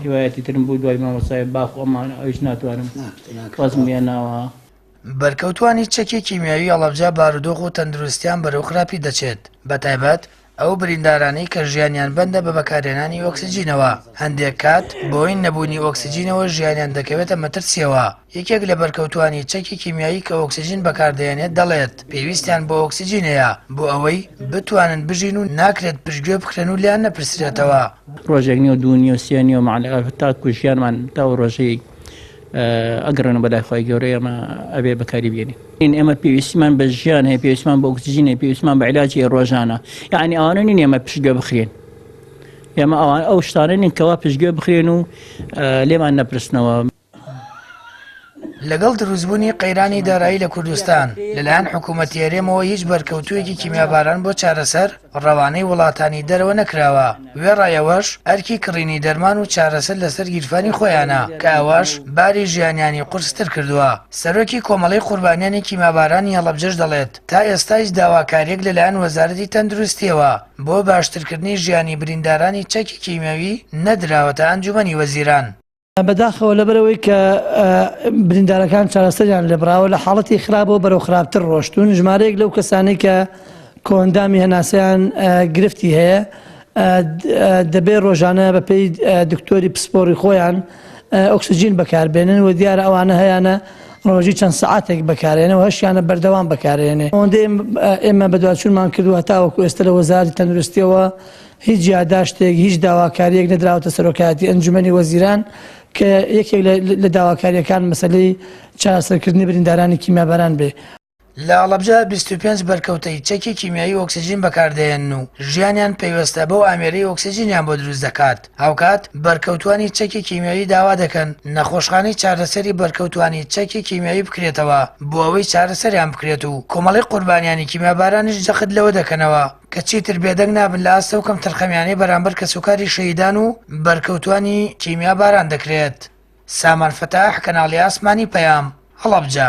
هیوایەتی ترم بوو دوای مامۆستای باخ و ئەمانە ئەویش ناتوانم وازم لێناوە. بەرکەوتوانی چەکی کیمیاوی هەڵەبجە بارودۆخ و تەندروستیان بەرەو خراپی دەچێت، بەتایبەت ئەو بریندارانەی کە ژیانیان بەندە بە بەکارهێنانی ئۆکسجینەوە، هەندێک کات بەهۆی نەبوونی ئۆکسجینەوە ژیانیان دەکەوێتە مەترسییەوە. یەکێک لە بەرکەوتوانی چەکی کیمیایی کە ئۆکسجین بەکاردەهێنێت دەڵێت، پێویستیان بە ئۆکسجین هەیە بۆ ئەوەی بتوانن بژین و ناکرێت پشتگوێ بخرێن و لێیان نەپرسرێتەوە. ڕۆژێک نییە و دوو نییە و سێ نییە و مەعلەئەف تاکو ژیانمان تا ئەو ڕۆژەی ئەگەڕێنەوە بەلای خوای گەورە ئێمە ئەبێ بەکاری بێنین. ئێمە پێویستیمان بە ژیان هەیە، پێویستمان بە ئۆکسجین هەیە، پێویستمان بە عیلاج هەیە ڕۆژانە. یەعنی ئەوانە نین ئێمە پشتگوێ بخرێن. ئێمە ئەوان ئەو شتانە نین کەوا پشتگوێ بخرێن و لێمان نەپرسنەوە. لەگەڵ دروستبوونی قەیرانی دارایی لە کوردستان، لەلایەن حکوومەتی هەرێمەوە هیچ بەرکەوتوویەکی کیمیاباران بۆ چارەسەر ڕەوانەی وڵاتانی دەرەوە نەکراوە، وێڕای ئەوەش ئەرکی کڕینی دەرمان و چارەسەر لەسەر گیرفانی خۆیانە، کە ئەوەش باری ژیانیانی قورستر کردووە. سەرۆکی کۆمەڵەی قوربانیانی کیمابارانی هەڵەبجەش دەڵێت، تا ئێستا هیچ داواکارییەک لەلایەن وەزارەتی تەندروستییەوە بۆ باشترکردنی ژیانی بریندارانی چەکی کیمیاوی نەدراوەتە ئەنجومەنی وەزیران. بەداخەوە لەبەرئەوەی کە بریندارەکان چارەسەریان لێبراوە لە حاڵەتی خراپەوە بەرەو خراپتر ڕۆشتوون، ژمارەیەک لەو کەسانەی کە کۆئەندامی هەناسەیان گرفتی هەیە دەبێت ڕۆژانە بەپێی دکتۆری پسپۆڕی خۆیان ئۆکسجین بەکاربێنن و دیارە ئەوانە هەیانە ڕۆژی چەند سەعاتێک بەکارێنە و هەشیانە بەردەوام بەکارێنێ. ئەوەندەی ئێمە بەدواچوونمان کردووە هەتاوەکو ئێستا لە وەزارەتی تەندروستیەوە هیچ یاداشتێک، هیچ داواکارییەک نەدراوەتە سەرۆکایەتی ئەنجومەنی وەزیران کە یەکێک لە داواکارییەکان مەسەلەی چارەسەرکردنی بریندارانی کیمیاباران بێ. لە هەڵەبجە 25 بەرکەوتەی چەکی کیمیایی ئۆکسجین بەکاردەهێنن و ژیانیان پەیوەستە بەو ئامێرەی ئۆکسجینیان بۆ دروست دەکات، هاوکات بەرکەوتوانی چەکی کیمیایی داوا دەکەن نەخۆشخانەی چارەسەری بەرکەوتوانی چەکی کیمیایی بکرێتەوە بۆ ئەوەی چارەسەریان بکرێت و کۆمەڵەی قوربانیانی کیمیابارانیش جەخت لەوە دەکەنەوە کە چیتر بێدەنگ نابن لە ئاست ئەو کەمتەرخەمیانەی بەرامبەر کەسوکاری شەهیدان و بەرکەوتوانی کیمیاباران دەکرێت. سامان فەتاح، کەناڵی ئاسمانی پەیام، هەڵەبجە.